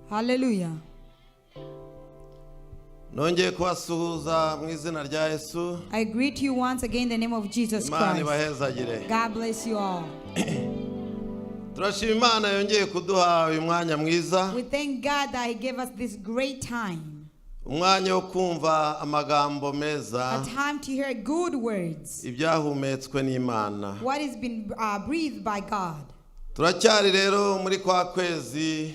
Hallelujah. Nongeye kubasuhuza mu izina rya Yesu. I greet you once again in the name of Jesus Imana Christ. ibahezagire. God bless you all. Turashima Imana yongeye kuduha uyu mwanya mwiza, We thank God that He gave us this great time, umwanya wo kumva amagambo meza, a time to hear good words, ibyahumetswe n'Imana. What has been breathed by God. Turacyari rero muri kwa kwezi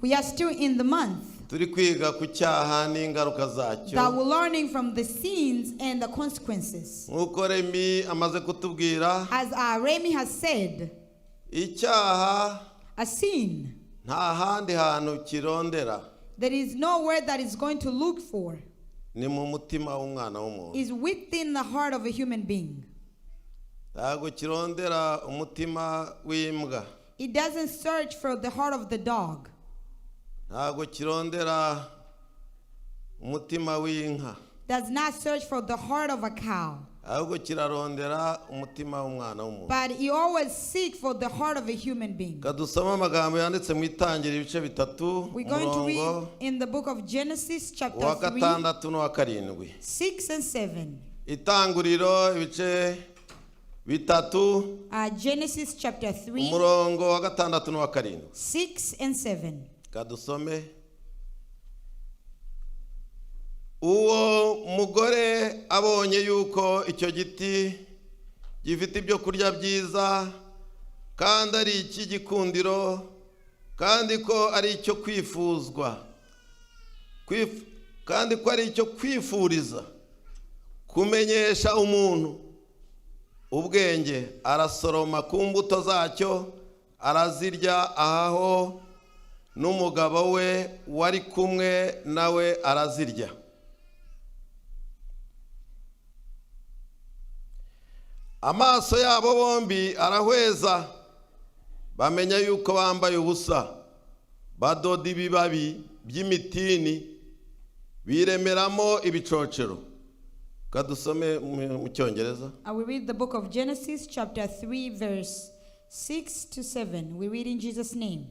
We are still in the month turi kwiga ku cyaha n'ingaruka zacyo. That we're learning from the sins and the consequences. Nk'uko Remi amaze kutubwira, As Remy has said, icyaha a sin, nta handi hantu kirondera, there is nowhere that is going to look for, ni mu mutima w'umwana w'umuntu. Is within the heart of a human being. Ntabwo kirondera umutima w'imbwa. It doesn't search for the heart of the dog. Ntabwo kirondera umutima w'inka. Does not search for the heart of a cow. Ahubwo kirarondera umutima w'umwana w'umuntu. But he always seek for the heart of a human being. Reka dusome amagambo yanditse mu Itangiriro ibice bitatu, We're going to umurongo read in the book of Genesis, chapter uwa 3, gatandatu n'uwa karindwi. 6 and 7. Itanguriro ibice bitatu, Genesis chapter 3, umurongo wa gatandatu n'uwa karindwi. 6 and 7. Reka dusome. Uwo mugore abonye yuko icyo giti gifite ibyo kurya byiza kandi ari icy'igikundiro kandi ko ari icyo kwifuzwa kandi ko ari icyo kwifuriza kumenyesha umuntu ubwenge, arasoroma ku mbuto zacyo arazirya, ahaho n'umugabo we wari kumwe nawe arazirya. Amaso yabo bombi arahweza, bamenya yuko bambaye ubusa, badoda ibibabi by'imitini biremeramo ibicocero. Kadusome mu Cyongereza. I will read the book of Genesis, chapter 3, verse 6 to 7. We read in Jesus' name.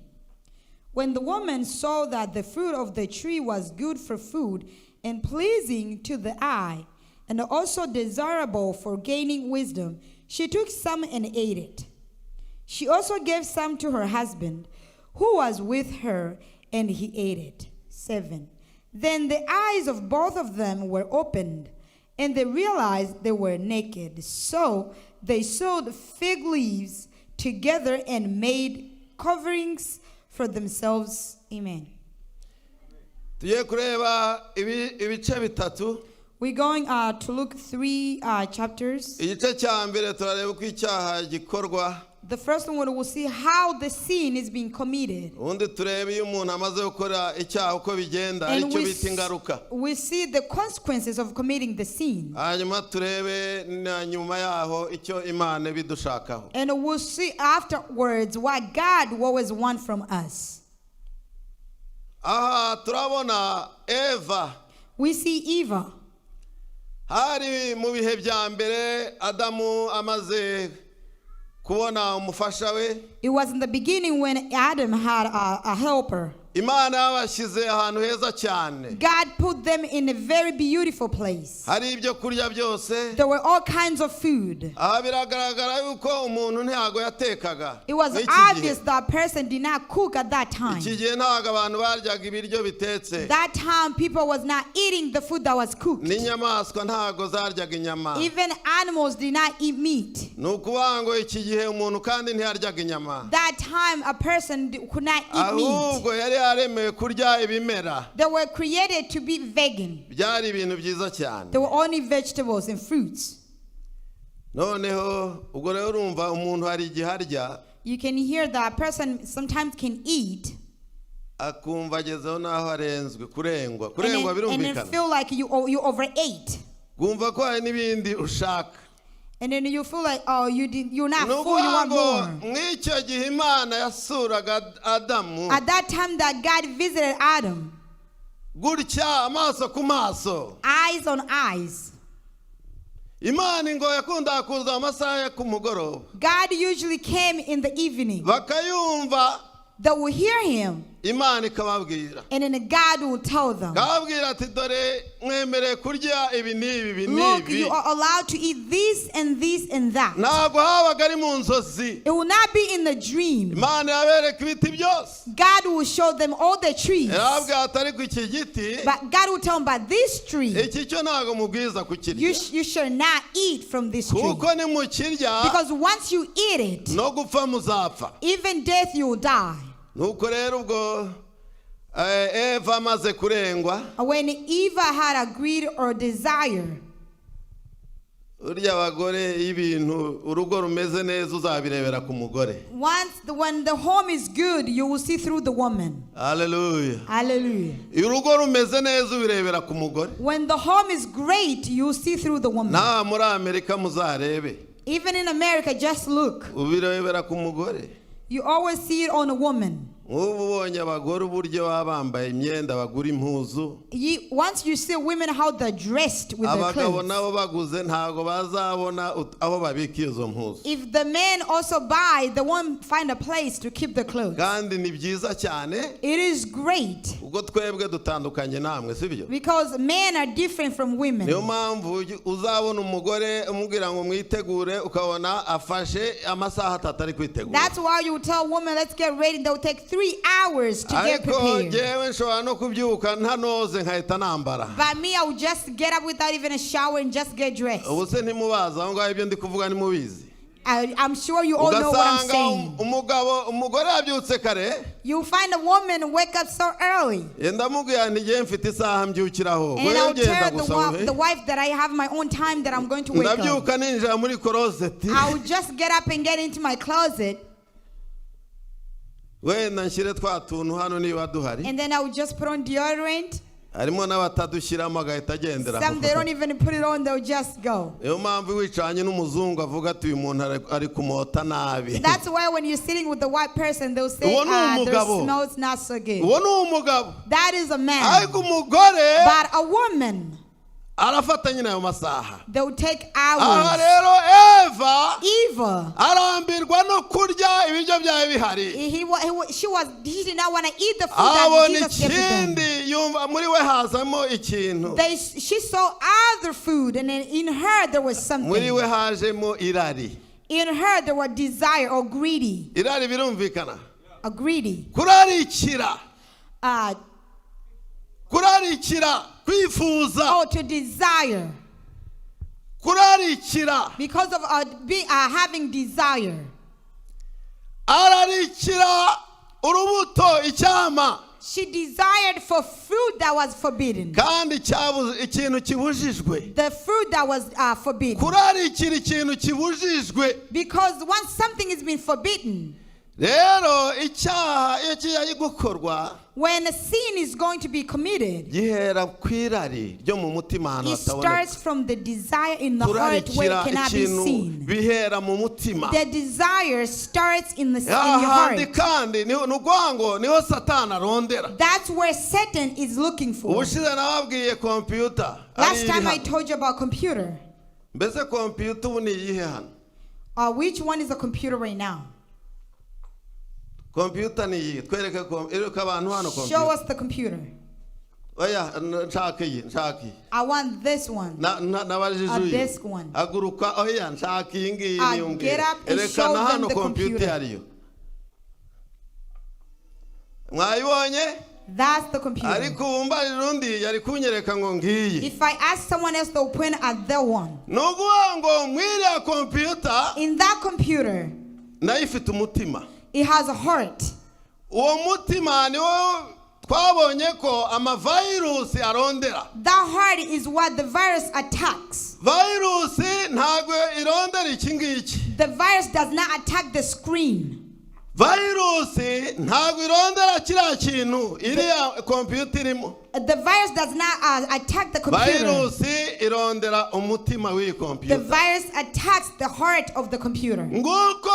When the woman saw that the fruit of the tree was good for food and pleasing to the eye, and also desirable for gaining wisdom, she took some and ate it. She also gave some to her husband, who was with her, and he ate it. 7. Then the eyes of both of them were opened, and they realized they were naked. So they sewed fig leaves together and made coverings for themselves. Amen. Tugiye kureba ibice bitatu. We're going to look three chapters. Igice cya mbere turareba uko icyaha gikorwa. The first one, we'll see how the sin is being committed. Ubundi turebe iyo umuntu amaze gukora icyaha uko bigenda, And aricyo bita ingaruka. We see the consequences of committing the sin. Hanyuma turebe na nyuma yaho icyo Imana ibidushakaho. And we'll see afterwards what God always wants from us. Aha turabona Eva. We see Eva. Hari mu bihe bya mbere Adamu amaze kubona umufasha we. It was in the beginning when Adam had a helper. Imana yabashyize ahantu heza cyane. God put them in a very beautiful place. Hari ibyo kurya byose. There were all kinds of food. Aha biragaragara yuko umuntu ntabwo yatekaga. It was N'iki gihe. Obvious that person did not cook at that time. Iki gihe ntabwo abantu baryaga ibiryo bitetse. That time people was not eating the food that was cooked. N'inyamaswa ntabwo zaryaga inyama. Even animals did not eat meat. Ni ukuvuga ngo iki gihe umuntu kandi ntiyaryaga inyama. That time a person could not eat meat. Ahubwo yari yaremewe kurya ibimera. They were created to be vegan. Byari ibintu byiza cyane. They were only vegetables and fruits. Noneho ubwo rero urumva umuntu hari igihe arya, You can hear that a person sometimes can eat akumva agezeho n'aho arenzwe kurengwa and kurengwa then birumvikana feel like you overate. Kumva ko hari n'ibindi ushaka. And then you feel like, oh, you're not Ni full, you ukuvuga want ngo more. mw'icyo gihe Imana yasuraga Adamu At that time that God visited Adam, gutya amaso ku maso, eyes on eyes. Imana ngo yakundaga kuza mu masaha ya ku mugoroba, God usually came in the evening. Bakayumva They will hear him. Imana ikababwira, And then God will tell them, ikababwira ati dore mwemereye kurya ibi n'ibi ibi "Look, n'ibi. you are allowed to eat this and this and that." Ntabwo habaga ari mu nzozi. It will not be in the dream. Imana yabereka ibiti byose. God will show them all the trees. Yarababwira ati ariko iki giti, But God will tell them, "But this tree, iki cyo ntabwo mubwiza kukirya, you shall not eat from this tree." kuko nimukirya, Because once you eat it, no gupfa muzapfa. Even death you will die. Nuko rero ubwo Eva amaze kurengwa, When Eva had a greed or desire, burya abagore iyo ibintu urugo rumeze neza uzabirebera ku mugore. When the home is good, you will see through the woman. Haleluya. Hallelujah. Iyo urugo rumeze neza ubirebera ku mugore. When the home is great, you will see through the woman. Naha muri Amerika muzarebe. Even in America, just look. Ubirebera ku mugore. You always see it on a woman. Nk'ubu ubonye abagore uburyo baba bambaye imyenda bagura impuzu, Once you see women how they're dressed with their abagabo clothes. Nabo baguze ntabwo bazabona aho babika izo mpuzu. If the men also buy, they won't find a place to keep the clothes. Kandi ni byiza cyane. It is great ubwo twebwe dutandukanye namwe sibyo? Because men are different from women. Niyo mpamvu uzabona umugore umubwira ngo mwitegure ukabona afashe amasaha 3 ari kwitegura. That's why you tell women, "Let's get ready." They'll take 3 hours to get Ariko prepared. njyewe nshobora no kubyuka ntanoze nkahita nambara. But me, I would just get up without even a shower and just get dressed. Ubu se ntimubazi aho ngaho ibyo ndi kuvuga ntimubizi? I'm sure you all know what I'm Ugasanga saying. Umugabo umugore yabyutse kare. You find a woman wake up so early. Ndamubwira nti ngewe mfite isaha mbyukiraho. And Wowe I'll genda tell gusa wowe. the wife that I have my own time that I'm going to wake up. Ndabyuka ninjira muri closet. I will just get up and get into my closet. Wenda nshyire twa tuntu hano niba duhari. And then I will just put on deodorant. Harimo n'abatadushyiramo agahita agendera. Some, they don't even put it on, they'll just go. Niyo mpamvu wicaranye n'umuzungu avuga ati uyu muntu ari kumota nabi. That's why when you're sitting with the white person, they'll say, Uwo ni "Ah, their umugabo. Smell's not so good." Uwo ni umugabo. That is a man. Ariko umugore But a woman, arafata nyine ayo masaha. They'll take Aha hours. rero Eva Eva, arambirwa no kurya ibiryo byari bihari. he, wa- he, wa- she was, he did not want to eat the food that Abona Jesus gave to them. ikindi yumva muri we hazamo ikintu. She saw other food, and then in her there was Muri something. we hajemo irari. In her there were desire or greedy, Irari birumvikana. A greedy, Kurarikira. Kurarikira kwifuza. Or to desire Kurarikira. Because of having desire. Ararikira urubuto icyama. She desired for fruit that was forbidden. Kandi cyabuze ikintu kibujijwe. The fruit that was forbidden. Kurarikira ikintu kibujijwe. Because once something has been forbidden, Rero icyaha iyo kijya gukorwa, when a sin is going to be committed, gihera ku irari ryo mu mutima ahantu it hataboneka. Starts from the desire in the heart where Kurarikira it cannot be ikintu seen. Bihera mu mutima. The desire starts in your Ahandi heart. kandi ni ukuvuga ngo niho Satani arondera. That's where Satan is looking for. Ubushize nababwiye kompiyuta Last ari iri time I hano. told you about computer. Mbese kompiyuta ubu ni iyihe hano? Which one is a computer right now? Kompiyuta ni iyi twereke ereka abantu hano Show kompiyuta. Us the computer. Oya nshaka iyi nshaka iyi. I want this one. Nabajije A uyu desk one. haguruka oya nshaka iyi ngiyi niyo Get mbwira up and erekana show them hano the kompiyuta computer. iyo ariyo mwayibonye. That's the computer. Ariko ubu mbajije undi yari kunyereka ngo ngiyi. If I ask someone else, they'll point at the one. Ni ukuvuga ngo mwiriya kompiyuta In that computer, nayo ifite umutima. It has a heart. Uwo mutima niwo twabonye ko amavirusi arondera. That heart is what the virus attacks. Virusi ntabwo irondera iki ngiki. The virus does not attack the screen. Virusi ntabwo irondera kiriya kintu iriya kompiyuta irimo. The virus does not attack the computer. Virusi irondera umutima w'iyi The kompiyuta. Virus attacks the heart of the computer. Nguko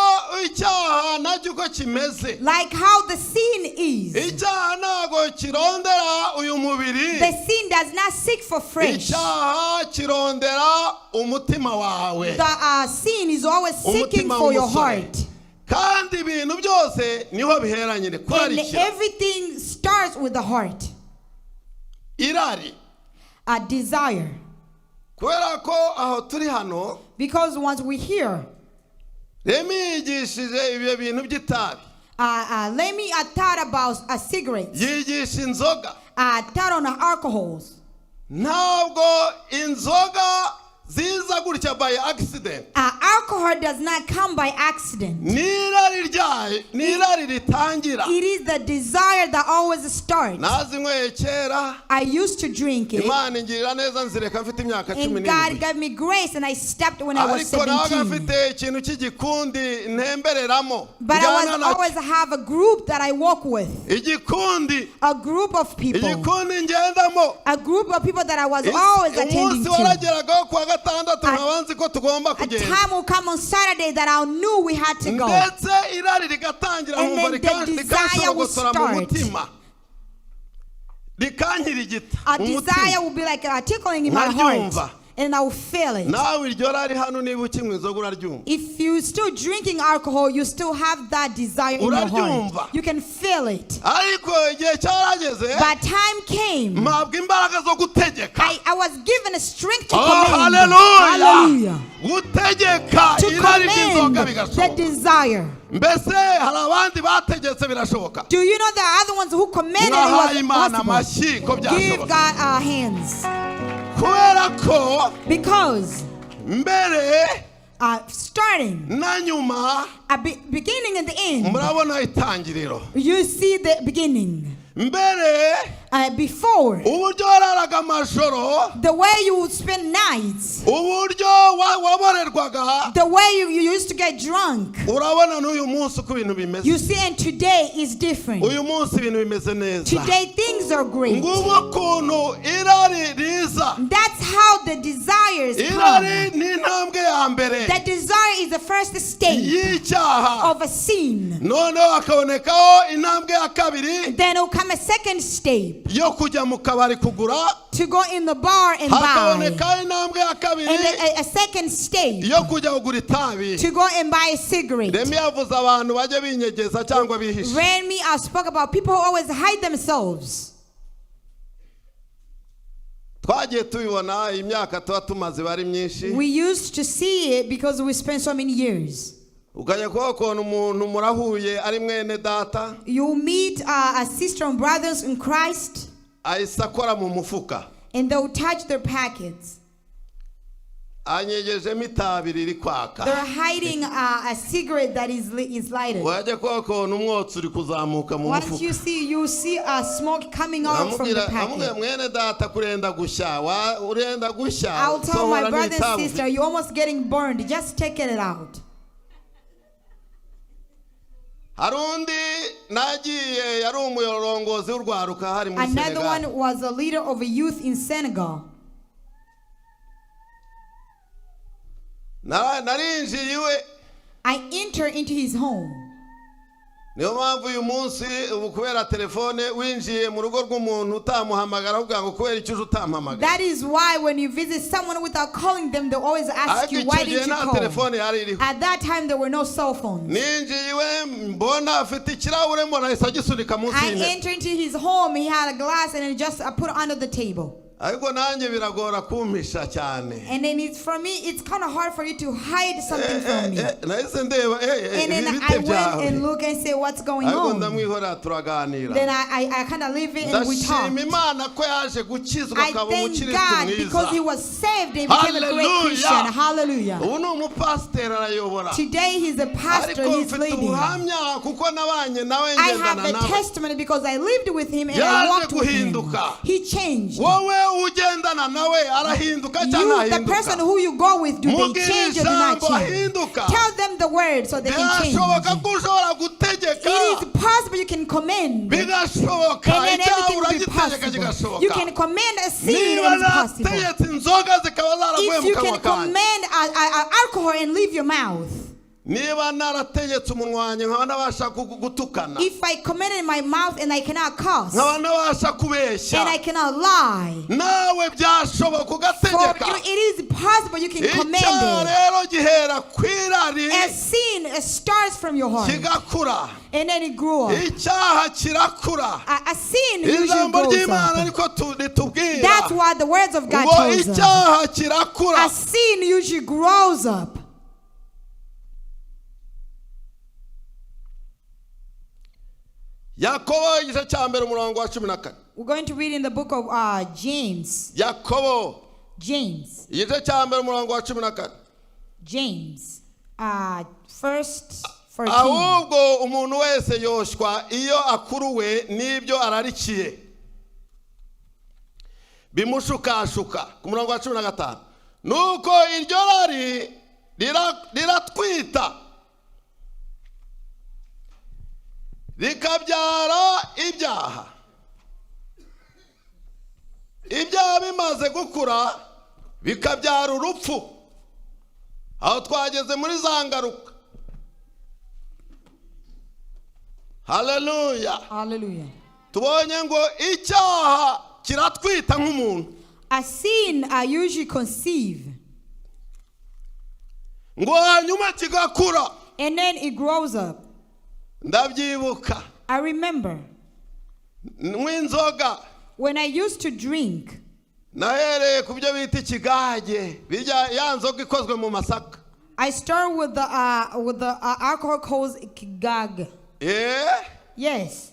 icyaha nacyo uko kimeze. Like how the sin is. Icyaha ntabwo kirondera uyu mubiri. The sin does not seek for flesh. Icyaha kirondera umutima wawe. The sin is always seeking Umutima for your w'umusore. Heart. Kandi Kandi ibintu byose niho bihera nyine And kurarikira. Everything starts with the heart. Irari. A desire. Kubera ko aho turi hano, Because once we hear, Remi yigishije ibyo bintu by'itabi, let me I thought about a cigarette. Yigisha inzoga. I thought on alcohols. Ntabwo inzoga ziza gutya by accident. Alcohol does not come by accident. Ni irari ryayo, ni irari ritangira. It is the desire that always starts. Nazinyweye kera. I used to drink it, Imana ingirira neza nzireka mfite imyaka cumi and God n'irindwi. Gave me grace, and I stopped when I was Ariko nabaga 17. mfite ikintu cy'igikundi ntembereramo, But I njyana was nacyo. Always have a group that I walk with, Igikundi, a group of people, igikundi ngendamo. A group of people that I was always attending Umunsi to. warageragaho kuwa gatandatu nkaba nzi ko tugomba A kugenda. Time will come on Saturday that I knew we had to go. Ndetse irari rigatangira, And nkumva then the desire will rikanshogosora mu start. Mutima, rikankirigita A mu desire mutima. will be like a tickling in my Nkaryumva. Heart, and I will feel it. Nawe iryo rari hano niba ukinywa inzoga uraryumva. If you still drinking alcohol, you still have that desire in your Uraryumva. Heart. You can feel it. Ariko igihe cyarageze, But time came. mpabwa imbaraga zo gutegeka. I was given a strength to Oh, command. hallelujah. Hallelujah. Gutegeka To irari ry'inzoga command the bigashoboka. Desire. Mbese hari abandi bategetse birashoboka? Do you know the other ones who commanded it Mwahaye was Imana possible? amashyi ko Give byashoboka. God our hands. Kubera ko Because mbere starting, na nyuma, beginning and the end, murabona itangiriro. You see the beginning. Mbere, Before, uburyo wararaga amajoro, the way you would spend nights, uburyo waborerwaga, the way you used to get drunk, urabona n'uyu munsi uko ibintu bimeze. You see, and today is different. Uyu munsi ibintu bimeze neza. Today things are great. Ngubu ukuntu irari riza. That's how the desires Irari come. ni intambwe ya mbere The desire is the first stage y'icyaha. Of a sin. Noneho hakabonekaho intambwe ya kabiri Then will come a second step yo kujya mu kabari kugura. To go in the bar and buy. Hakabonekaho intambwe ya kabiri And a second step yo kujya kugura itabi. To go and buy a cigarette. Remi yavuze abantu bajya binyegeza cyangwa bihisha. Remy, I spoke about people who always hide themselves. Twagiye tubibona imyaka tuba tumaze iba ari myinshi. We used to see it because we spent so many years. Ukajya kuba ukuntu umuntu murahuye ari mwene data, You meet a sister and brothers in Christ, ahise akora mu mufuka, and they'll touch their pockets. Anyegejemo itabi riri kwaka. They're hiding a cigarette that is lighted. Wajya kuba ukuntu umwotsi uri kuzamuka mu Once mufuka. you see a smoke coming out from the Amubwira amubwira, packet. Mwene data kurenda gushya urenda gushya, I'll tell my sohora brother and n'itabi sister, ufite." you're almost getting burned. Just take it out. Hari undi nagiye yari umuyorongozi w'urwaruka hari muri Another Senegal. One was a leader of a youth in Senegal. Narinjiye iwe. I entered into his home. Niyo mpamvu uyu munsi ubu kubera telefone winjiye mu rugo rw'umuntu utamuhamagara avuga ngo kubera icyo uje utampamagara. That is why when you visit someone without calling them, they always ask Ariko you, icyo why gihe didn't you nta call? telefone yari iriho. At that time, there were no cell phones. Ninjiye iwe mbona afite ikirahure mbona ahise agisunika munsi I y'intebe. Entered into his home. He had a glass and it just I put it under the table. Ariko nanjye biragora kumpisha cyane. And then it's for me, it's kind of hard for you to hide something from me. Eh, nahise ndeba And then ibi bite I went byawe. And look and say, what's going Ariko on? ndamwihorera turaganira. Then I kind of leave it and we talk. Ndashima Imana ko yaje gukizwa I akaba thank umukristo God because he mwiza. Was saved and became a great Hallelujah. Christian. Hallelujah. Ubu ni umupasiteri arayobora. Today he's a pastor, Ariko he's mfite leading. ubuhamya kuko nabanye nawe I ngendana have a nawe. Testimony because I lived with him and I Yaje walked with him. Guhinduka. He changed. Wowe ugendana nawe arahinduka cyangwa You, the person ntahinduka? Who you go with, do they Mubwire change or do not ijambo change? ahinduka. Tell them the word so they can change. Birashoboka ko ushobora gutegeka. It is possible you can command. Bigashoboka. And then Icyaha everything will be uragitegeka possible. kigashoboka. You can command a sin Niba and it's possible. nategetse inzoga zikaba zaravuye If mu you kanwa can kanjye, command alcohol and leave your mouth. Niba narategetse umunwa wanjye nkaba nabasha gutukana, If I commanded my mouth and I cannot curse, nkaba nabasha kubeshya, and I cannot lie, nawe byashoboka for ugategeka. You, it is possible you can command Icyaha it. rero gihera ku irari. A sin sin starts from your heart. Kigakura. And then it grew up. Icyaha kirakura. A sin usually Ijambo grows ry'Imana up. ariko ritubwira That's what the words of God ngo tells us. icyaha kirakura. A sin usually grows up. Yakobo igice cya mbere umurongo wa 14. We're going to read in the book of James. Yakobo James. igice cya mbere umurongo wa 14. James. First 14. Ahubwo umuntu wese yoshywa iyo akuruwe n'ibyo ararikiye bimushukashuka. Ku murongo wa 15, nuko iryo rari riratwita rikabyara ibyaha, ibyaha bimaze gukura bikabyara urupfu. Aho twageze muri za ngaruka. Haleluya. Hallelujah. Tubonye ngo icyaha kiratwita nk'umuntu. A sin I usually conceive, Ngo hanyuma kigakura. And then it grows up. Ndabyibuka I remember nk'inzoga when I used to drink, nahereye ku byo bita ikigage bijya ya nzoga ikozwe mu masaka. I started with the alcohol called kigag. Yes.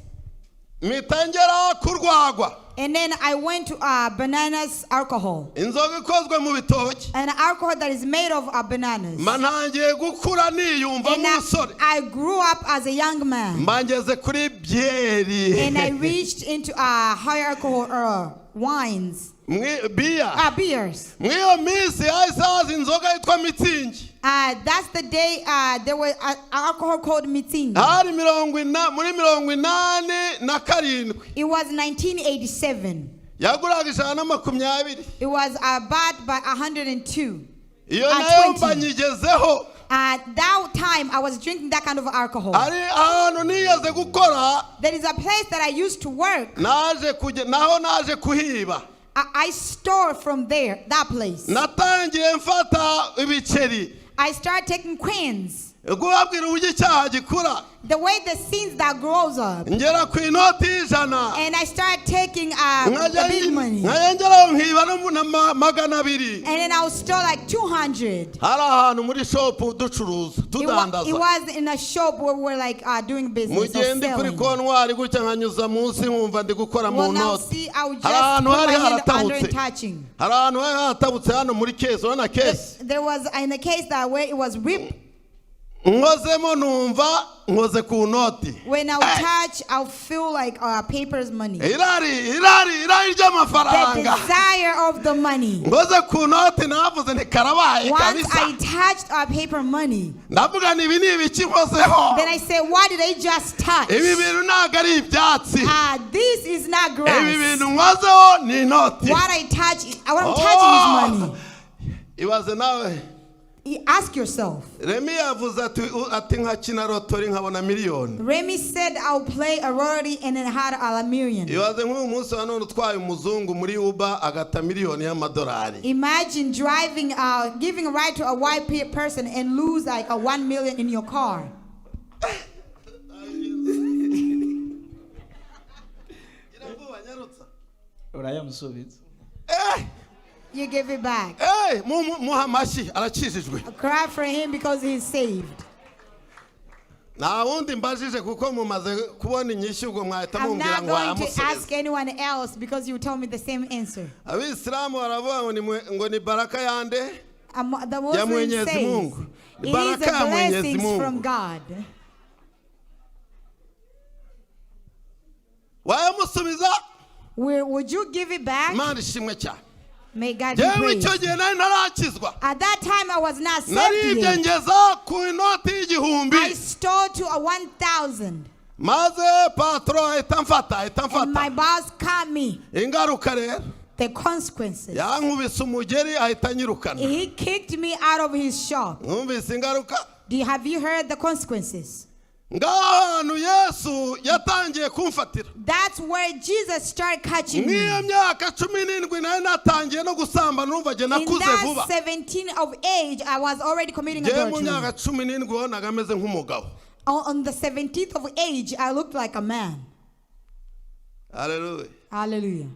Mpita ngera ku rwagwa. And then I went to bananas alcohol. Inzoga ikozwe mu bitoki. An alcohol that is made of bananas. Mba ntangiye gukura niyumva And nk'umusore. I grew up as a young man. Mba ngeze kuri byeri. And I reached into higher alcohol wines, Biya. Beers. Muri iyo minsi hahise haza inzoga yitwa Mützig. That's the day there were alcohol called Mützig. Hari mirongo ina muri 87. It was 1987. Yaguraga 120. It was bought by 102. Iyo At nayo 20. mba nyigezeho. At that time, I was drinking that kind of alcohol. Hari ahantu nigeze gukora. There is a place that I used to work. Naje kujya naho naje kuhiba. I stole from there, that place. Natangiye mfata ibiceri. I started taking coins. Kubabwira uburyo icyaha gikura. The way the sins that grows up. Ngera ku inoti y'ijana. And I started taking the big money. Nkajya ngeraho nkiba no mu- na 200. And then I was stole like 200. Hari ahantu muri shop ducuruza It tudandaza. was in a shop where we were like doing Mu business or gihe ndi kuri selling. kontwari gutya nkanyuza munsi nkumva ndi gukora mu Well, now noti. see, I would Hari just ahantu put my hari hand under haratabutse. and touching. Hari ahantu hari haratabutse hano muri caisse, urabona caisse. There was in the case that where it was ripped. Nkozemo numva nkoze ku noti. When I would touch, I'll feel like paper's money. Irari irari irari The ry'amafaranga. desire of the money. Nkoze ku noti navuze nti karabaye Once kabisa. I touched paper money, Ndavuga ni ibi ni ibiki nkozeho? then I said, "What did I just touch?" Ibi bintu ntabwo ari ibyatsi. This is not Ibi grass. bintu nkozeho ni inoti. What I touch, what I'm touching is money. Ibaze nawe. You ask yourself. Remi yavuze ati nkakina lotori nkabona miliyoni. Remy said, "I'll play a lottery and then had a million." Ibaze nk'uyu munsi wa none utwaye umuzungu muri Uber agata miliyoni y'amadolari. Imagine driving, giving a ride to a white person and lose like a 1 million in your car. Urayamusubiza. You give it back. Eh, muha amashyi arakijijwe. Cry for him because he's saved. Nta wundi mbajije kuko mumaze kubona inyishyu ubwo mwahita I'm mumbwira not ngo going to wayamusubiza. ask anyone else because you told me the same answer. Abisilamu baravuga ngo ni ngo ni baraka yande. The Muslim Mwenyezi says Mungu. it is Baraka ya a Mwenyezi blessings Mungu. from God. Wayamusubiza. Would you give it back? Imana ishimwe cyane. May God be Yewe praised. icyo gihe nari ntarakizwa. At that time, I was not saved Naribye yet. ngeza ku inoti y'igihumbi. I stole to a 1,000. Maze patron ahita amfata ahita And my amfata. boss caught me. Ingaruka rero The consequences. yankubise umugeri ahita anyirukana. He kicked me out of his shop. Mwumvise ingaruka? Have you heard the consequences? Ngaho ahantu Yesu yatangiye kumfatira. That's where Jesus started catching me. Nk'iyo myaka 17 nayo natangiye no gusambana, urumva jye In nakuze vuba. that 17 of age, I was already committing Ngewe mu adultery. myaka 17 wabonaga ameze nk'umugabo. On the 17th of age, I looked like a man. Haleluya. Hallelujah.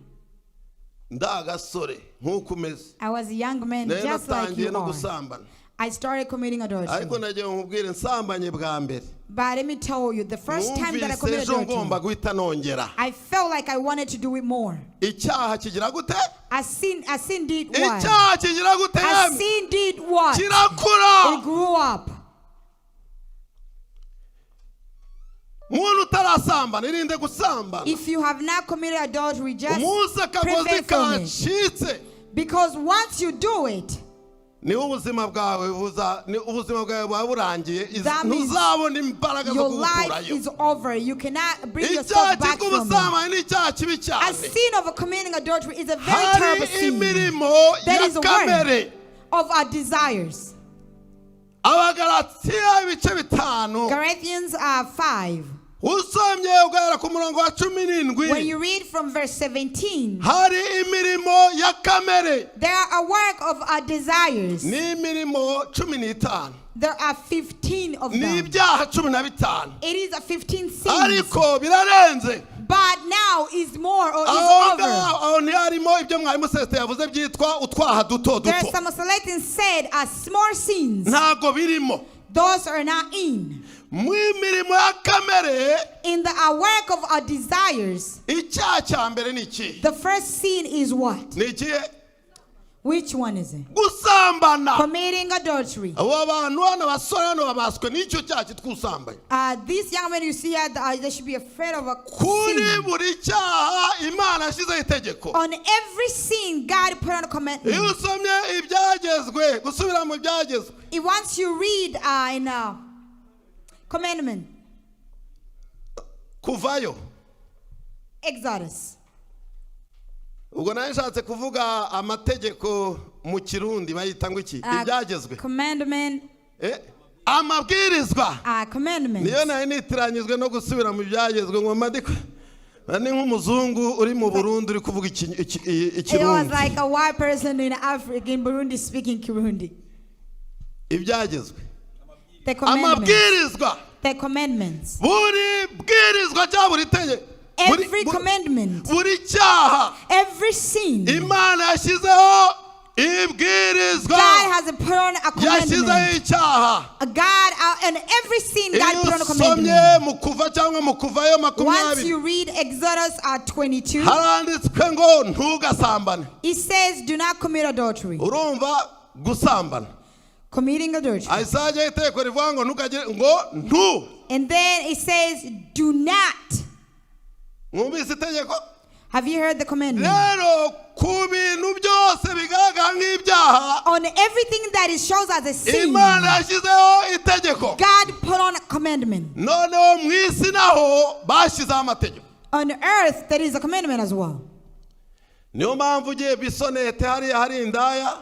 Ndagasore nk'uko umeze. I was a young man Nayo just like natangiye you no are. gusambana. I started committing Ariko adultery. nagiye nkubwire, nsambanye bwa mbere, But let me tell you, the first time that I numvise committed ejo ngomba adultery, guhita nongera. I felt like I wanted to do it more. Icyaha kigira gute? A sin did what? Icyaha kigira gute A yemwe? sin did what? Kirakura. It grew up. Muntu utarasambana, irinde gusambana. If you have not committed adultery, just Umunsi akagozi prevent from it. kacitse, Because once you do it, niho ubuzima bwawe buza ni ubuzima bwawe buba burangiye. That means Ntuzabona imbaraga zo your life kugukurayo. is over. You cannot bring Icyaha yourself back from it. cy'ubusambanyi ni icyaha kibi A cyane. sin of committing adultery is a very Hari terrible sin imirimo There ya is a word kamere. of our desires. Abagalatiya ibice 5. Galatians 5. Usomye ugahera ku murongo wa cumi When n'indwi, you read from verse 17, hari imirimo ya kamere. there are a work of our desires. Ni imirimo 15. There are 15 of Ni them. ibyaha 15. It is a 15 sins. Ariko birarenze. But now is more or is Aho over. ngaho aho ntiharimo ibyo mwarimu Celestin yavuze byitwa utwaha duto There are duto. some Celestine said are small sins. Ntabwo birimo. Those are not in. Mu mirimo ya kamere, In the our work of our desires, icyaha cya mbere ni iki? the first sin is what? Ni ikihe? Which one is it? Gusambana. Committing adultery. Abo bantu hano, abasore hano babaswe n'icyo cyaha cyitwa ubusambanyi. These young men you see here, they should be afraid of a Kuri sin. buri cyaha Imana yashyizeho itegeko. On every sin, God put on a Iyo commandment. usomye ibyagezwe, gusubira mu byagezwe, Once you read in commandment, Kuvayo. Exodus. Ubwo nawe nshatse kuvuga amategeko mu Kirundi bayita ngo iki? Ibyagezwe. Commandment, Eh, amabwirizwa. Commandments. Niyo nayo nitiranyijwe no gusubira mu byagezwe ngo madiko ni nk'umuzungu uri mu Burundi uri kuvuga It was Ikirundi. like a white person in Africa, in Burundi, speaking Kirundi. Ibyagezwe. The commandments. Amabwirizwa. The commandments. Buri bwirizwa cyangwa buri tegeko, Every commandment, buri cyaha, every sin, Imana yashyizeho ibwirizwa. God has put on a Yashyizeho commandment. icyaha. God, and every sin, God Iyo put on a usomye commandment. mu Kuva cyangwa mu Kuvayo Once 20, you read Exodus 22, haranditswe ngo ntugasambane. it says, "Do not commit adultery." Urumva gusambana, Committing adultery. ahise itegeko rivuga ngo ntukagire ngo ntu. And then it says, "Do not." Mwumvise itegeko? Have you heard the commandment? Rero ku bintu byose bigaragara nk'ibyaha, On everything that it shows as a sin, Imana yashyizeho itegeko. God put on a commandment. Noneho mu isi naho bashyizeho amategeko. On earth, there is a commandment as well. Niyo mpamvu ugiye Bisonete hariya hari indaya.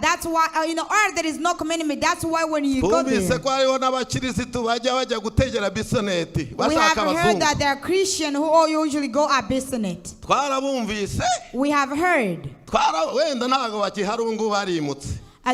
That's why in the earth there is no commandment. That's why when you go Twumvise there, ko hariho n'abakirisitu bajya bajya gutegera Bisoneti we bashaka have heard abazungu. that there are Christians who all usually go at Bisonet. Twarabumvise. We have heard. Twara wenda ntabwo bakihari ubu ngubu barimutse.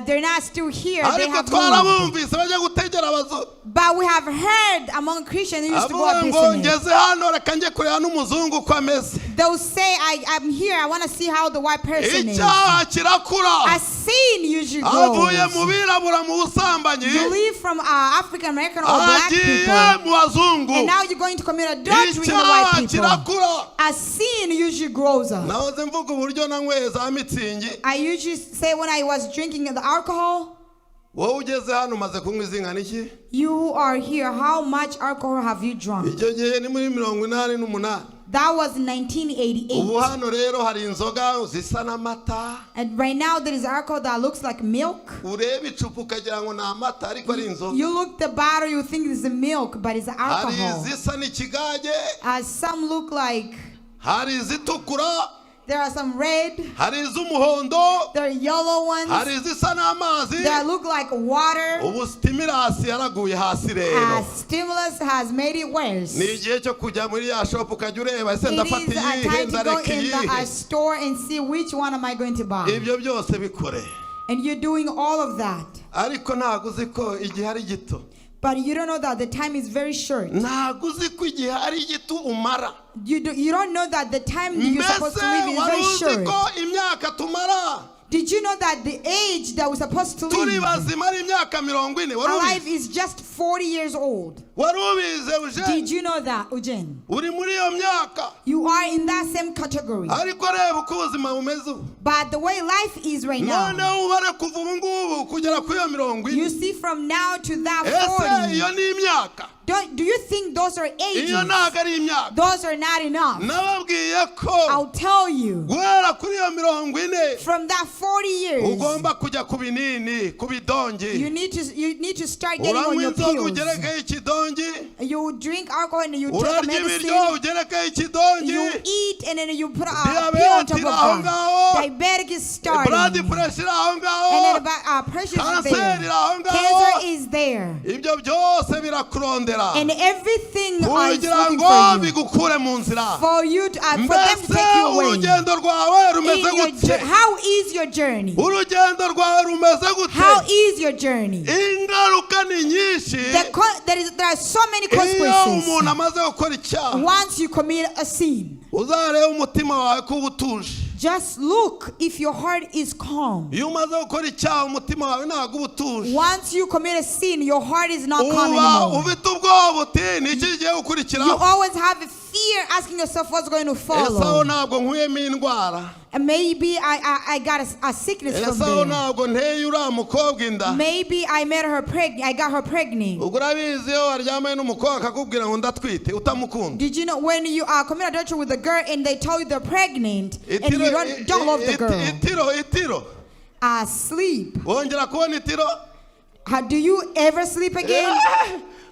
They're not still here. They Ariko have moved. twarabumvise bajya gutegera abazungu. But we have heard among Christians who used to go Avuga at ngo Bisonet. ngeze hano, reka njye kureba n'umuzungu uko ameze. They'll say, I'm here. I want to see how the white person is. Icyaha kirakura. A sin usually Avuye mu grows. birabura mu busambanyi, You leave from African American or black agiye people, mu bazungu. and now you're going to commit adultery in the white Icyaha people. kirakura. A sin usually grows up. Nahoze mvuga uburyo nanyweye za Mützig. I usually say when I was drinking the alcohol, Wowe ugeze hano umaze kunywa izingana iki? You who are here, how much alcohol have you drunk? Icyo gihe ni muri 88. That was Ubu 1988. hano rero hari inzoga zisa n'amata. And right now there is alcohol that looks like milk. Ureba icupa ukagira ngo ni amata ariko ari inzoga. You look the bottle, you think it's milk, but it's Hari alcohol. izisa n'ikigage. Some look like Hari izitukura. There are some red. Hari iz'umuhondo. There are yellow ones Hari izisa n'amazi. That look like water. Ubu stimulus yaraguye hasi rero. Stimulus has made it worse. Ni igihe cyo kujya muri ya shop ukajya ureba ese It ndafata is a iyihe time to go ndareka in the iyihe. Store and see which one am I going to buy. Ibyo byose bikore. And you're doing all of that. Ariko ntabwo uzi ko igihe ari gito. But you don't know that the time is very short. Ntabwo uzi ko igihe ari gito umara. You don't know that the time you're supposed Mbese to live is wari very uzi short. ko imyaka tumara Did you know that the age that we're supposed to turi live bazima ari imyaka 40? Wari alive ubizi? is just 40 years old? Wari ubizi, Eugene? Did you know that, Eugene? Uri muri iyo myaka. You are in that same category. Ariko reba uko ubuzima bumeze ubu. But the way life is right now, Noneho ubare kuva ubu ngubu kugera kuri iyo mirongo you ine. see from now to that Ese iyo 40. ni imyaka? Do you think those are ages? Iyo ntabwo ari imyaka. Those are not enough. Nababwiye ko I'll tell you, guhera kuri iyo 40 from that 40 years, ugomba kujya ku binini, ku bidongi. you need to start getting on Uranywa your inzoga pills. ugerekeho ikidongi. You drink alcohol and you take a Urarya medicine. ibiryo ugerekeho ikidongi. You eat and then you put a pill on Diabetes top of iri aho that. ngaho. Diabetic is starting. Blood pressure iri aho And ngaho. then about pressure is Kanseri there. iri aho ngaho. Cancer is there. Ibyo byose birakurondera And everything is kugira looking ngo for you. bigukure mu nzira. For them to Mbese take you away. urugendo rwawe rumeze In your gute? how is your journey? Urugendo rwawe rumeze How gute? is your journey? Ingaruka ni nyinshi. There are so many Iyo consequences umuntu amaze gukora icyaha, once you commit a sin. uzarebe umutima wawe ko uba utuje. Just look if your heart is calm. Iyo umaze gukora icyaha, umutima wawe ntabwo uba utuje. Once you commit a sin, your heart is not calm Uba anymore. ufite ubwoba uti ni iki kigiye You gukurikiraho? always have a fear, asking yourself what's going to Ese aho follow. ntabwo nkuyemo indwara? And maybe I got a sickness from Ese aho there. ntabwo nteye uriya mukobwa inda? Maybe I made her pregnant. I got her pregnant. Ubwo urabizi iyo waryamanye n'umukobwa akakubwira ngo ndatwite utamukunda. Did you know when you commit adultery with a girl and they tell you they're pregnant and you don't love the girl? Itiro, itiro. Sleep. Wongera kubona itiro? Do you ever sleep again?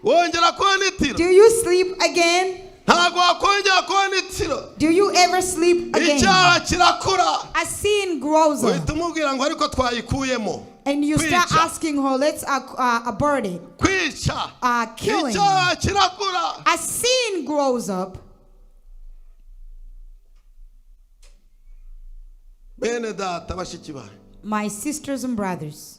Wongera kubona itiro? Do you sleep again? Ntabwo wakongera kubona itiro. Do you ever sleep again? Icyaha kirakura. A sin grows up. Uhita umubwira ngo ariko twayikuyemo. And you start Kwica. Asking her, let's abort it. Kwica. Killing. Icyaha kirakura. A sin grows up. Bene data, bashiki banjye, My sisters and brothers,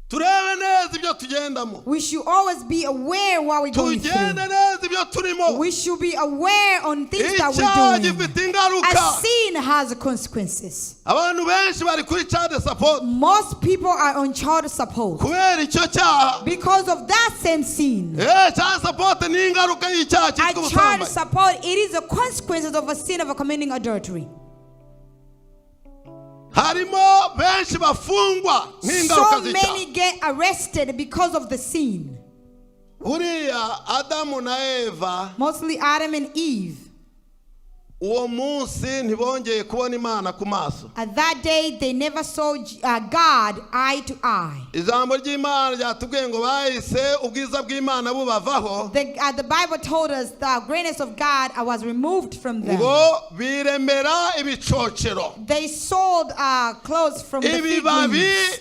turebe neza ibyo tugendamo. we should always be aware what we're going Tugende through. neza ibyo turimo. We should be aware on things that Icyaha we're doing. gifite ingaruka. A sin has consequences. Abantu benshi bari kuri child support Most people are on child support kubera icyo cyaha. Because of that same sin. Eh, child support ni ingaruka y'icyaha A cyitwa child ubusambanyi. support, it is the consequences of a sin of committing adultery. Harimo benshi bafungwa nk'ingaruka So z'icyaha. many get arrested because of the sin. Buriya Adamu na Eva, Mostly Adam and Eve. Uwo munsi ntibongeye kubona Imana ku maso. At that day, they never saw God eye to eye. Ijambo ry'Imana ryatubwiye ngo bahise ubwiza bw'Imana bubavaho. The Bible told us the greatness of God was removed from them. Ngo biremera ibicocero. They sold clothes from the fig Ibibabi leaves.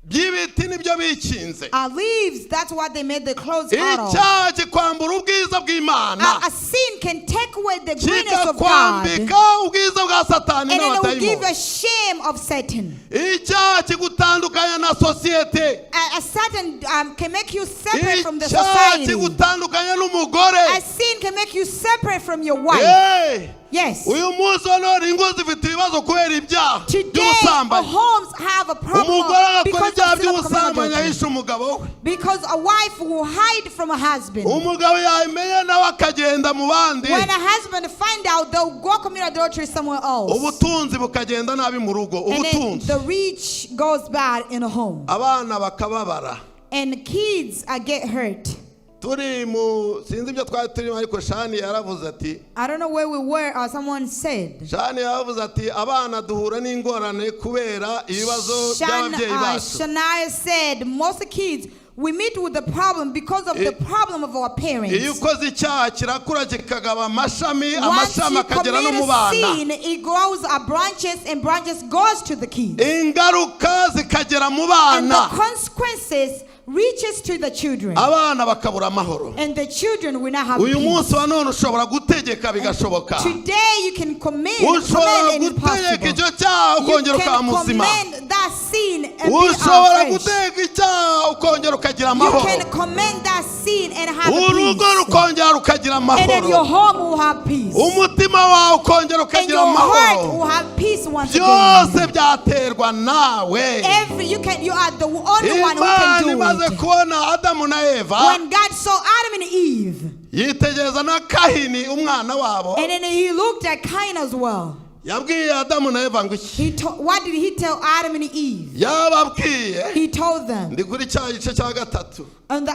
By'ibiti nibyo bikinze. Leaves, that's what they made the clothes out of. Icyaha kikwambura ubwiza bw'Imana, A sin can take away the greatness of God. kikakwambika ubwiza bwa Satani And then it will give n'abadayimoni. a shame of Satan. Icyaha kigutandukanya na sosiyete. A Satan can make you separate from the Icyaha society. kigutandukanya n'umugore. A sin can make you separate from your wife. Hey! Yes. Uyu munsi wa none ingo zifite ibibazo kubera ibyaha Today, by'ubusambanyi. homes have a problem Umugore agakora because ibyaha of sin of committing by'ubusambanyi adultery. ahisha umugabo we. Because a wife will hide from a husband. Umugabo yabimenya nawe akagenda mu bandi. When a husband find out, they'll go commit adultery somewhere else. Ubutunzi bukagenda nabi mu rugo. And then Ubutunzi. the rich goes bad in a home. Abana bakababara. And kids get hurt. Turi mu sinzi ibyo twari turimo ariko Shani yaravuze ati, I don't know where we were, or someone said. Shani yaravuze ati abana duhura n'ingorane kubera ibibazo by'ababyeyi bacu. Shania said most kids, we We meet with the problem because of the problem of our Iyo parents. ukoze icyaha kirakura, kikagaba amashami, Once amashami you akagera no commit mu a bana. sin, it grows up branches and branches goes to the kids. Ingaruka zikagera mu And the bana. consequences reaches to the children. Abana bakabura amahoro. And the children will not have Uyu peace. Munsi wa none ushobora gutegeka bigashoboka. Today you can command, Ushobora command and it's gutegeka possible. icyo cyaha You ukongera ukaba can muzima. command that sin and be Ushobora afresh. gutegeka icyaha ukongera ukagira You amahoro. can command that sin and have Urugo peace. rukongera rukagira And then your amahoro. home will have peace. Umutima wawe ukongera And ukagira your heart amahoro. will have peace once Byose again. byaterwa nawe. Every you can you are the only one who Imana can do imaze it. kubona Adamu na Eva, When God saw Adam and Eve, yitegereza na Kahini umwana wabo, and then he looked at Cain as well. Yabwiye Adamu na Eva ngo iki? What did he tell Adam and Eve? Yababwiye, He told them ndi kuri cya gice cya gatatu on the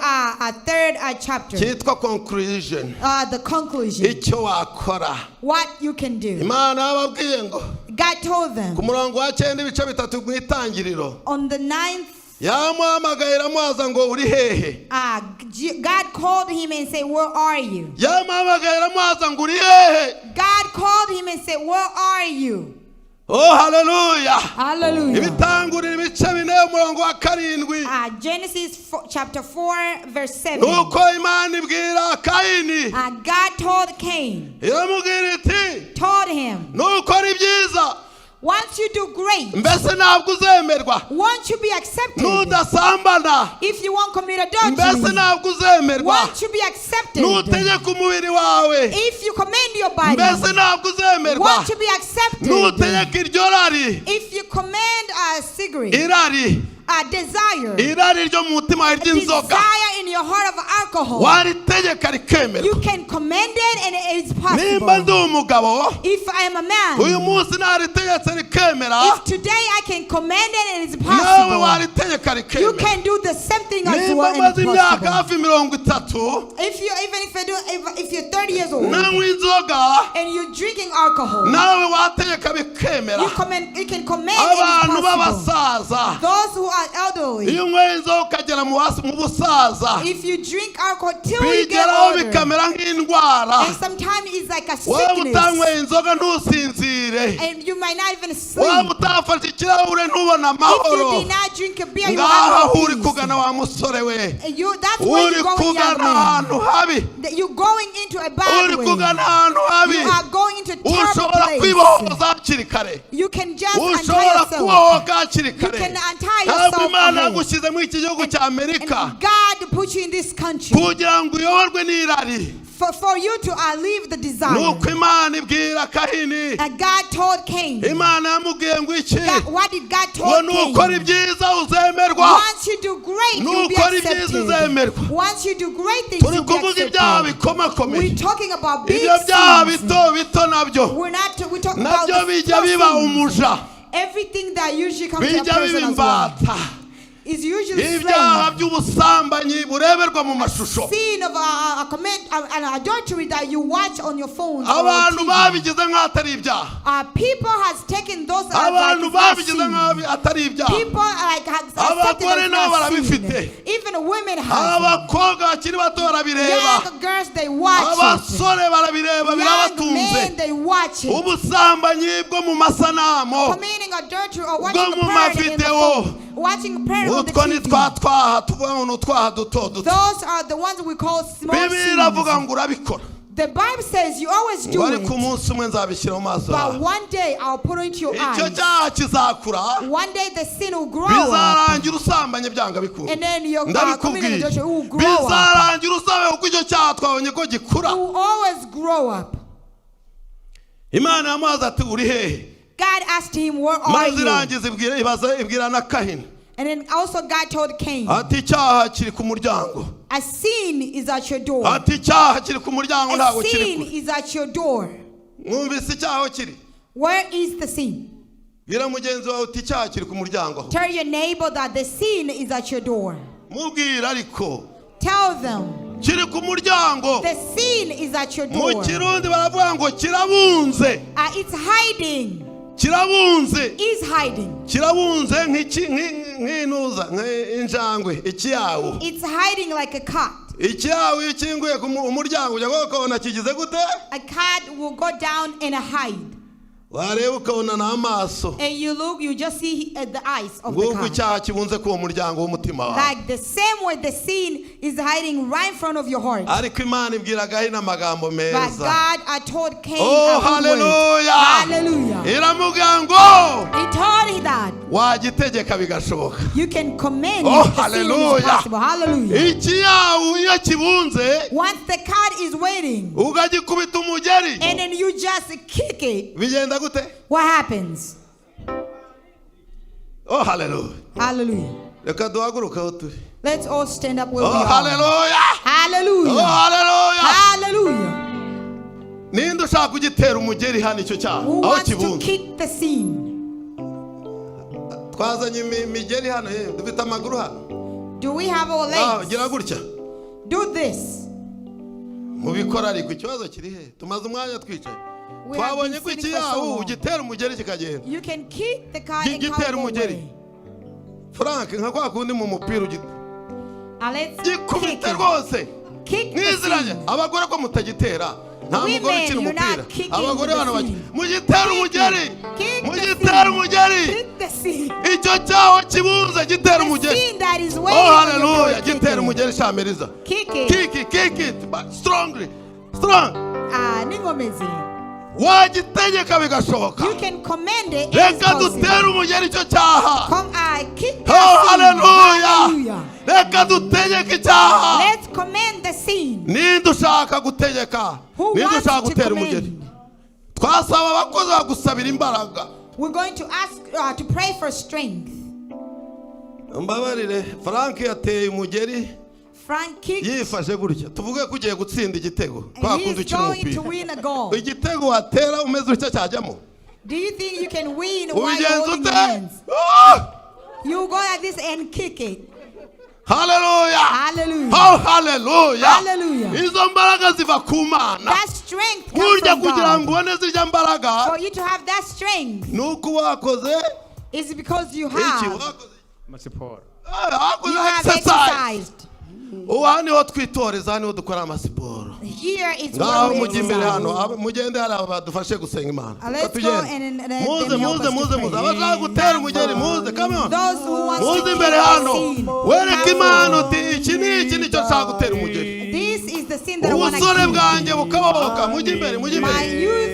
third chapter, cyitwa conclusion, the conclusion, icyo wakora. What you can do. Imana yababwiye ngo God told them ku murongo wa cyenda ibice bitatu mu Itangiriro, on the ninth, yamuhamagaye iramubaza ngo uri hehe? God called him and said, "Where are you?" Yamuhamagaye iramubaza ngo uri hehe? God called him and said, "Where are you?" Oh, haleluya! Hallelujah. Ibitangurira ibice bine umurongo wa karindwi. Genesis 4, chapter 4, verse 7. Nuko Imana ibwira Kayini, God told Cain, iramubwira iti, told him, nukora ibyiza, once you do great, mbese ntabwo uzemerwa? Won't you be accepted? Nudasambana, If you won't commit mbese adultery, ntabwo uzemerwa? won't you be accepted? Nutegeka umubiri wawe, If you command your body, mbese ntabwo uzemerwa? won't you be accepted? Nutegeka iryo rari, If you command a cigarette, irari, a desire, irari ryo mu mutima wawe a ry'inzoga, desire in your heart of alcohol, waritegeka rikemerwa. You can command it and it's Nimba ndi possible. umugabo, If I am a man, uyu munsi naritegetse rikemera, if today I can command it and it's nawe possible, waritegeka you rikemera. can do the same thing as Nimba well and maze it's imyaka possible. hafi 30 If you even if you do if you're 30 years old nanywa inzoga, and you're drinking alcohol, nawe wategeka bikemera. you can command and Abantu it's possible. b'abasaza, Those who are elderly, iyo unyweye inzoga ukagera mu busaza, if you drink alcohol till you get bigeraho older, bikamera nk'indwara. and sometimes it's like a Waba sickness, utanyweye inzoga ntusinzire. and you might not even sleep. Waba utafashe ikirahure ntubone If you amahoro. did not drink a beer, you Ngaha have aho no uri peace. kugana, wa musore we, And you, that's where uri you're going, young kugana man. ahantu habi. That you're going into a bad Uri way. kugana ahantu habi. You are going into a terrible Ushobora place. kwibohoza hakiri kare. You can just untie Ushobora yourself. kubohoka hakiri You kare. can untie Ntabwo yourself Imana ahead. yagushyize muri iki gihugu cya Amerika And God put you in this country kugira ngo uyoborwe n'irari. for you to leave the desire. Nuko Imana ibwira Kahini, And God told Cain. Imana yamubwiye ngo iki? What did God Ngo told nukora Cain? ibyiza uzemerwa. Once you do great, you'll be Nukora ibyiza accepted. uzemerwa. Once you do great things, Turi you'll be kuvuga ibyaha accepted. bikomakomeye. We're talking about big Ibyo byaha sins. bito bito nabyo, We're not. We're talking about nabyo the bijya small biba sins. umuja, Everything that usually comes to a bijya person biba as well imbata. is usually Ibyaha slain. By'ubusambanyi bureberwa mu mashusho, Sin of a commit an adultery that you watch on your phones or on abantu TV. Babigize nk'aho atari ibyaha. People has taken those as like Abantu it's not babigize sin. nk'aho atari ibyaha. People like has accepted Abagore as nabo not sin. barabifite. Even women have. Abakobwa bakiri bato barabireba. Young girls, they watch it. Abasore barabireba, Young birabatunze. men, they watch it. Ubusambanyi bwo mu masanamu, Committing adultery or watching bwo a mu porn in the mavideo, phone, watching porn on the utwo ni TV. twa twaha tuvuga ngo ni utwaha duto duto. Those are the ones we call small Bibiliya iravuga sins. Ngo urabikora, The Bible says you always ngo do ariko it, umunsi umwe nzabishyira mu maso but yawe. one day I'll put it into your Icyo eyes. cyaha kizakura, One day the sin will grow up, bizarangira usambanye byanga bikunda. And then your committing Ndabikubwiye, adultery will grow up. Bizarangira usambanye kuko icyo cyaha twabonye ko gikura. It will always grow up. Imana yamubaza ati uri hehe? God asked him, "Where are Maze you?" irangiza ibwira ibaza ibwira na Kahini, And then also God told Cain, ati icyaha kiri ku muryango. "A sin is at your door. Ati icyaha kiri ku muryango, A ntabwo kiri sin kure. is at your door." Mwumvise icyaha aho kiri? Where is the sin? Bwira mugenzi wawe uti icyaha kiri ku muryango aho. Tell your neighbor that the sin is at your door. Mubwira ariko. Tell them Kiri ku muryango. The sin is at your Mu door. Kirundi baravuga ngo kirabunze. It's hiding. Kirabunze. Is hiding. Kirabunze nk'iki- nk'i- nk'intuza nk'injangwe ikiyawu. It's hiding like a cat. Ikiyawu iyo ukinguye ku mu- umuryango ujya ukabona kigize gute? A cat will go down and hide. Wareba ukabona ni amaso. And you look, you just see the eyes of the Nguko cat. icyaha kibunze k'uwo muryango w'umutima wawe. Like the same way the sin is hiding right in front of your heart. Ariko Imana ibwira Gahini amagambo But meza. God, I told Cain Oh, a good word. hallelujah. Hallelujah. Iramubwira ngo He told him that wagitegeka bigashoboka. you can command Oh, the sin and it's hallelujah. possible. Hallelujah. Ikiyawu iyo kibunze Once the cat is waiting ukagikubita umugeri and then you just kick it, bigenda gute? What happens? Oh, haleluya. Hallelujah. Reka duhaguruke aho turi. Let's all stand up where Oh, we are. haleluya. Oh, Hallelujah. haleluya. Hallelujah. Ninde ushaka kugitera umugeri hano icyo cyaha Who aho wants to kibunze? kick the sin? Twazanye imi- imigeri hano yewe dufite amaguru hano. Do we have our Ah, legs? gira gutya. Do this. Mubikora ariko ikibazo kiri he? Tumaze umwanya twicaye. We have Twabonye been ko sitting for so ikiyawu long. ugitera umugeri kikagenda. You can kick the car Gi- and can't gitera go umugeri. away. Frank nka kwa kundi mu mupira ugi- Let's kick gikubite it. rwose. Kick the Mwiziranye sin. abagore ko mutagitera nta Women, mugore ukina you're umupira. not kicking Abagore the hano baki sin. mugitera umugeri. Kick the Mugitera sin. umugeri. Kick the sin. Icyo cyaho kibunze gitera The umugeri. sin that is waiting Oh, on your haleluya. door, kick Gitera it. umugeri shamiriza. Kick it. Kick it, kick it, but strongly, strong. Ah, ningomezi. Wagitegeka bigashoboka. You can command it. It is Reka possible. dutere umugeri icyo cyaha. Come, kick the Oh, sin. haleluya. Hallelujah. Reka dutegeke icyaha. Let's command the sin. Ninde ushaka gutegeka? Who Ninde wants ushaka to gutera umugeri? command? Twasaba abakozi bagusabira imbaraga. We're going to ask to pray for strength. Mbabarire, Frank yateye umugeri Frank kicked. yifashe gutya. Tuvuge ko ugiye gutsinda igitego kwa And kundi he's ukina going to umupira. win a goal. Igitego watera umeze utya cyajyamo? Do you think you can win while Ubigenza holding ute? your hands? Ah! You go like this and kick it. Haleluya. Hallelujah. Oh, haleluya. Hallelujah. Izo mbaraga ziva ku Mana. That strength comes Burya from kugira ngo God. ubone zirya mbaraga For you to have that strength ni uko wakoze is because you iki? have Wakoze Amasiporo. Ah, wakoze you have exercise. exercised. Ubu hano niho twitoreza, hano niho dukora amasiporo. Here is Ngaho where we mujye imbere hano exercise. aba- mugende hari aba badufashe gusenga Imana. Let's Reka tugende. go and let Muze them help muze us to muze pray. muze abashaka gutera umugeri muze, come on. Those who want Muze to imbere kick the hano sin, wereke come Imana forward. uti iki ni iki nicyo nshaka gutera umugeri. This is the sin that I want to Ubusore kill. bwanjye bukabohoka. Mujye imbere, mujye My imbere. youth